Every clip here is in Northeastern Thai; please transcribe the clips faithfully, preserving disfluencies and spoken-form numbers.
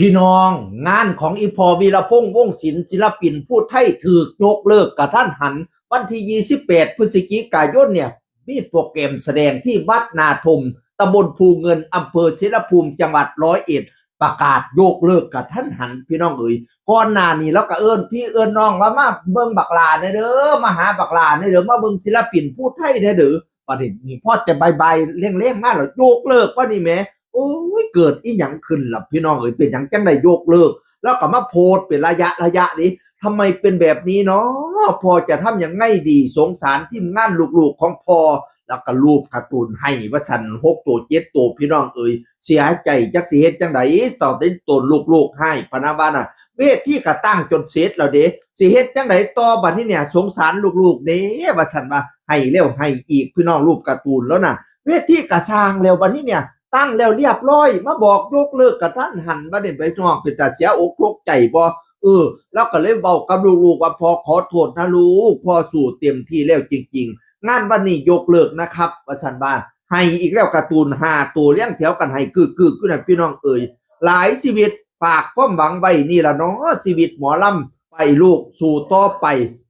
พี่น้อง งานของอีพ่อวีรพงษ์ วงศ์ศิลป์ ศิลปินผู้ไทยถูกยกเลิกกะทันหัน วันที่ยี่สิบแปดพฤศจิกายนเนี่ย มีโปรแกรมแสดงที่วัดนาทม ตำบลภูเงิน อำเภอเสรภูมิ จังหวัดร้อยเอ็ด ประกาศยกเลิกกะทันหัน พี่น้องเอ๋ย ก่อนหน้านี้เราก็เอิ้นพี่เอิ้นน้องว่ามาเบิ่งบักหล้าแหน่เด้อ มาหาบักหล้าแหน่เด้อ มาเบิ่งศิลปินผู้ไทยแหน่เด้อ บัดนี้พอจะบ่ายๆแลงๆมาแล้วยกเลิกว่านี่แหม โอ้ย เกิดอีหยังขึ้นล่ะพี่น้องเอ๋ย เป็นหยังจั่งได้ยกเลิก แล้วก็มาโพสต์เป็นระยะระยะนี่ ทำไมเป็นแบบนี้เนาะ พ่อจะทำยังไงดี สงสารทีมงานลูกๆของพ่อ แล้วก็รูปการ์ตูนให้ว่าซั่น หกตัวเจ็ดตัว พี่น้องเอ๋ย เสียใจจักสิเฮ็ดจั่งใด ตอนนี้ตนลูกๆให้พะนะว่าน่ะ เวทีก็ตั้งจนเสร็จแล้วเด้ สิเฮ็ดจั่งใดต่อบัดนี้เนี่ย สงสารลูกๆเด้ ว่าซั่นว่า ให้แล้วให้อีก พี่น้อง รูปการ์ตูนแล้วน่ะ เวทีก็สร้างแล้วบัดนี้เนี่ย ตั้งแล้วเรียบร้อย มาบอกยกเลิกกะทันหัน บัดนี้พี่น้อง เป็นตาเสียอกตกใจบ่ เออ แล้วก็เลยเว้ากับลูกๆว่า "พ่อขอโทษนะลูก พ่อสู้เต็มที่แล้วจริงๆ งานวันนี้ยกเลิกนะครับ" ว่าซั่นว่า ให้อีกแล้ว การ์ตูนห้าตัวเรียงแถวกันให้กึกๆอยู่นั่น พี่น้องเอ๋ย หลายชีวิตฝากความหวังไว้นี่ล่ะเนาะ ชีวิตหมอลำ ไปลูกสู้ต่อไป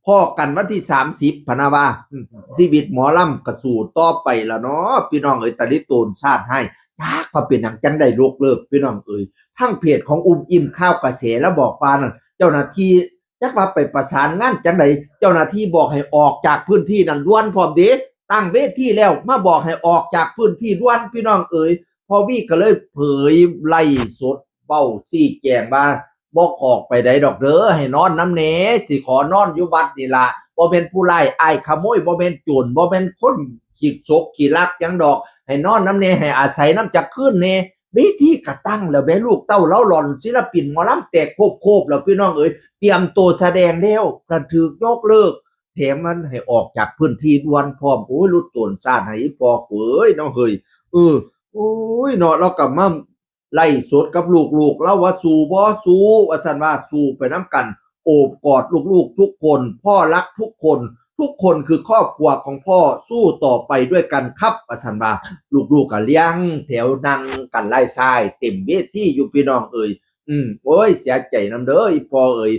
พ้อกันวันที่สามสิบพะนะว่า อืม ชีวิตหมอลำก็สู้ต่อไปล่ะเนาะ พี่น้องเอ๋ย ตาลิโตนชาติให้ จักว่าเป็นหยังจั่งได้ยกเลิก พี่น้องเอ๋ย ทางเพจของอุ้มอิ่มข่าวกระแสแล้วบอกว่านั่น เจ้าหน้าที่จักว่าไปประสานงานจั่งใด เจ้าหน้าที่บอกให้ออกจากพื้นที่นั้นด่วนพร้อมเด้ ตั้งเวทีแล้วมาบอกให้ออกจากพื้นที่ด่วน พี่น้องเอ๋ย พ่อวีก็เลยเผยไลฟ์สดเว้าชี้แจงว่า "บ่ออกไปใดดอกเด้อ ให้นอนนำแหน่ สิขอนอนอยู่วัดนี่ล่ะ บ่แม่นผู้ร้ายอ้ายขโมย บ่แม่นโจร บ่แม่นคนขี้ฉกขี้ลักหยังดอก ให้นอนนำแหน่ ให้อาศัยนำจักคืนแหน่" เวทีก็ตั้งแล้วแหม ลูกเต้าเล้าหล่อน ศิลปินหมอลำแตกโคบๆแล้ว พี่น้องเอ๋ย เตรียมตัวแสดงแล้ว ก็ถูกยกเลิก แถมมันให้ออกจากพื้นที่ด่วนพร้อม โอ้ย ลุโตนชาติให้อีพ่อเอ๋ยเนาะเฮ้ย เออ โอ้ยเนาะ เราก็มาไลฟ์สดกับลูกๆ เราว่าสู้บ่ สู้ ว่าซั่นว่า สู้ไปนำกัน โอบกอดลูกๆทุกคน พ่อรักทุกคน ทุกคนคือครอบครัวของพ่อ สู้ต่อไปด้วยกันครับ ว่าซั่นว่า ลูกๆก็เรียงแถวนั่งกันไล่ซ้ายเต็มเวทีอยู่ พี่น้องเอ๋ย อืม โอ้ย เสียใจนำเด้ออีพ่อเอ๋ย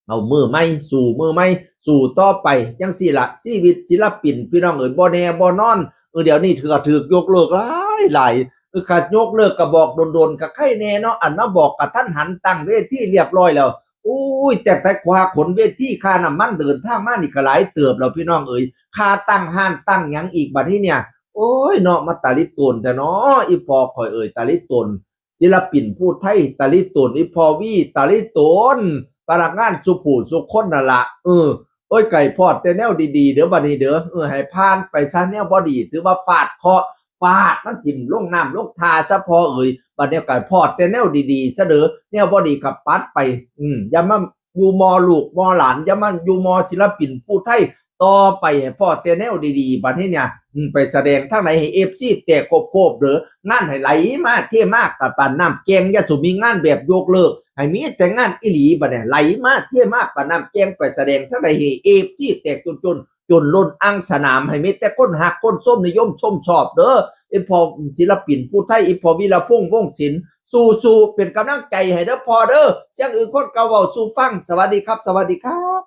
เอามือใหม่ สู้มือใหม่ สู้ต่อไป จั่งซี้ล่ะ ชีวิตศิลปิน พี่น้องเอ๋ย บ่แน่บ่นอน เออ เดี๋ยวนี้ถือ ถูกยกเลิกหลายหลาย เออ คันยกเลิกก็บอกโดนๆ ก็ใครแน่เนาะ อันมาบอกกะทันหัน ตั้งเวทีเรียบร้อยแล้ว อุ้ย แต่แต่ค่าขนเวที ค่าน้ำมันเดินทางมานี่ก็หลายเติบแล้ว พี่น้องเอ๋ย ค่าตั้งร้านตั้งหยังอีกบัดนี้เนี่ย โอ้ยเนาะ มาตาลิโตนแท้เนาะ อีพ่อข่อยเอ๋ย ตาลิโตน ศิลปินผู้ไทย ตาลิโตน อีพ่อวี ตาลิโตน พนักงานสู่ผู้สู่คนนั่นล่ะ เออ โอ้ย ไก่พอดแต่แนวดีๆ เด้อบัดนี้เด้อ เออ ให้ผ่านไปซะ แนวบ่ดีถือว่าฟาดเคราะห์ ฟาดมันถิ่มลงน้ำลงท่าซะพ่อเอ๋ย บัดนี้ไก่พอดแต่แนวดีๆ ซะเด้อ แนวบ่ดีก็ปัดไป อืม อย่ามาอยู่มอลูกมอหลาน อย่ามาอยู่มอศิลปินผู้ไทย ต่อไปให้พ้อแต่แนวดีๆ บัดนี้เนี่ย อืม ไปแสดงทางใดให้ เอฟซี แตกโคบๆ เด้อ งานให้ไหลมาเทมากะปานน้ำแกง อย่าสู่มีงานแบบยกเลิก ให้มีแต่งานอีหลี บัดเนี่ย ไหลมาเทมากปานน้ำแกง ไปแสดงทางใดให้ เอฟซี แตกจนๆ จนล้นอ่างสนาม ให้มีแต่คนฮักคนชมนิยมชมชอบเด้อ อีพ่อศิลปินผู้ไทย อีพ่อวีรพงษ์ วงศ์ศิลป์ สู้ๆ เป็นกำลังใจให้เด้อพ่อเด้อ เสียงอื่นคนเก่าเว้าสู่ฟัง สวัสดีครับ สวัสดีครับ